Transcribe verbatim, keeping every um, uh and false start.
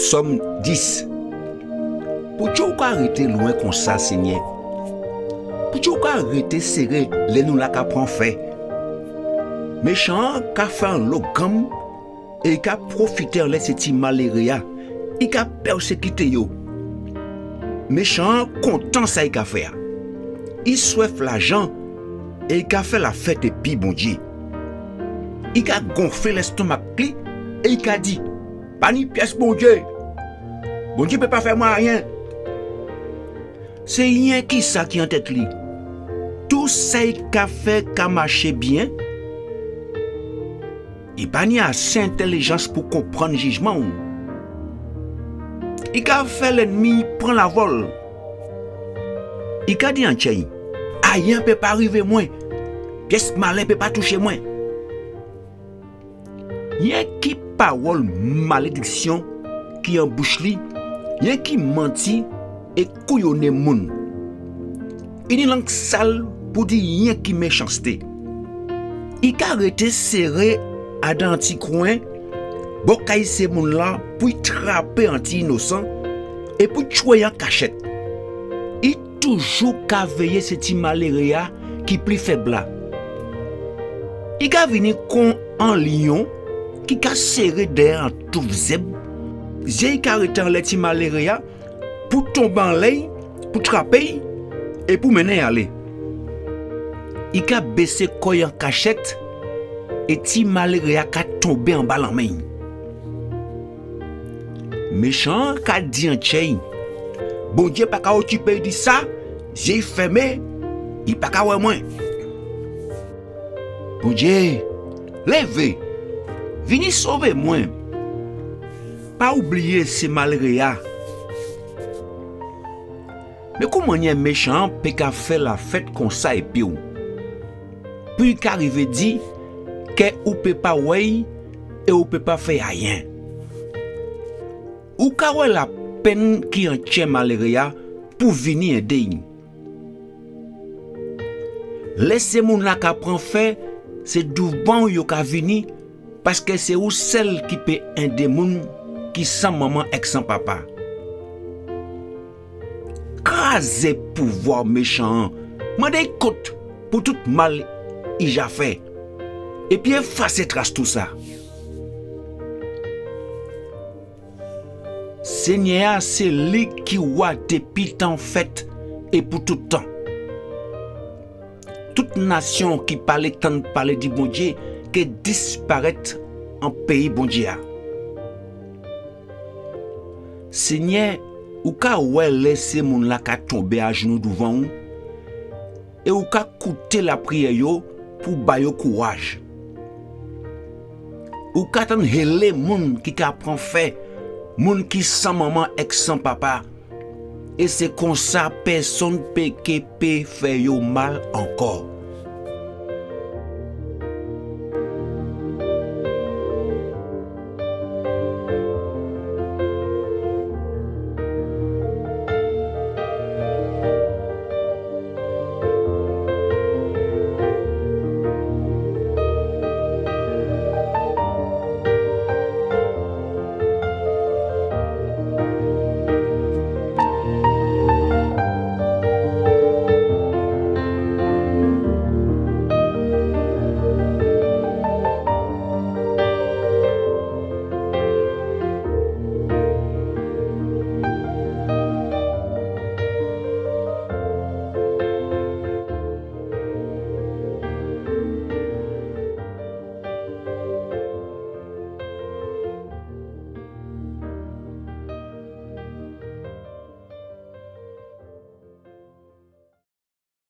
Sòm dis. Poutji ou ka rété lwen konsa, Senyè? Poutji ou ka rété séré lè nou la ka pran fè? Méchan-an ka fè anlo ganm é i ka pwofité anlè sé ti maléré-a, i ka pèsékité yo. Méchan-an kontan sa i ka fè a. I swèf lajan é i ka fè lafèt épi Bondyé. I ka gonflé lèstonmak li é i ka di, pa ni pyès Bondyé. Bondyé pé pa fè mwen ayen. Sé yenki sa ki an tèt li. Tou sa i ka fè ka maché byen. I pa ni asé entèlijans pou konprann jijman ou. I ka fè lènmi pran lavòl. I ka di an tjè'y, ayen pé pa rivé mwen. Pyès malè pé pa touché mwen. Yenki pawòl malédiksyon ki an bouch li, yenki manti é kouyonnen moun. I ni lang sal pou di yenki méchansté. I ka rété séré adan an ti kwen bò kay sé moun-la pou i trapé an ti inosan é pou tjwé'y an kachèt. I toujou ka véyé sé ti maléré-a ki pli fèb la. I ka vini kon an lyon ki ka séré dèyè an touf zèb. Zyé'y ka rété anlè ti maléré-a pou tonbé anlè'y, pou trapé'y é pou mennen'y alé. I ka bésé kò'y an kachèt é ti maléré-a ka tonbé anba lanmen'y. Méchan-an ka di an tjè'y, Bondyé pa ka okipé'y di sa, zyé'y fèmé, i pa ka wè mwen. Bondyé, lévé, vini sové mwen. Pa oubliyé sé maléré-a. Mé koumanniè méchan-an pé ka fè lafèt konsa épi'w, pou i ka rivé di kè ou pé pa wè'y é ou pé pa fè ayen? Ou ka wè lapenn ki an tjè maléré-a pou vini édé'y. Lè sé moun-la ka pran fè, sé douvan'w yo ka vini, paskè sé ou sèl ki pé édé moun ki san manman èk san papa. Krazé pouvwa méchan-an, mandé'y kont pou tout mal i ja fè, épi éfasé tras tousa. Senyè-a sé li ki wa dépi tan fèt é pou tout tan. Tout nasyon ki pa lé tann palé di Bondyé ké disparèt an péyi Bondyé-a. Senyè, ou ka wè lè sé moun-la ka tonbé ajounou douvan'w, é ou ka kouté lapriyè yo pou ba yo kouraj. Ou ka tann hélé moun ki ka pran fè, moun ki san manman èk san papa, é sé konsa pèsonn pé ké pé fè yo mal ankò.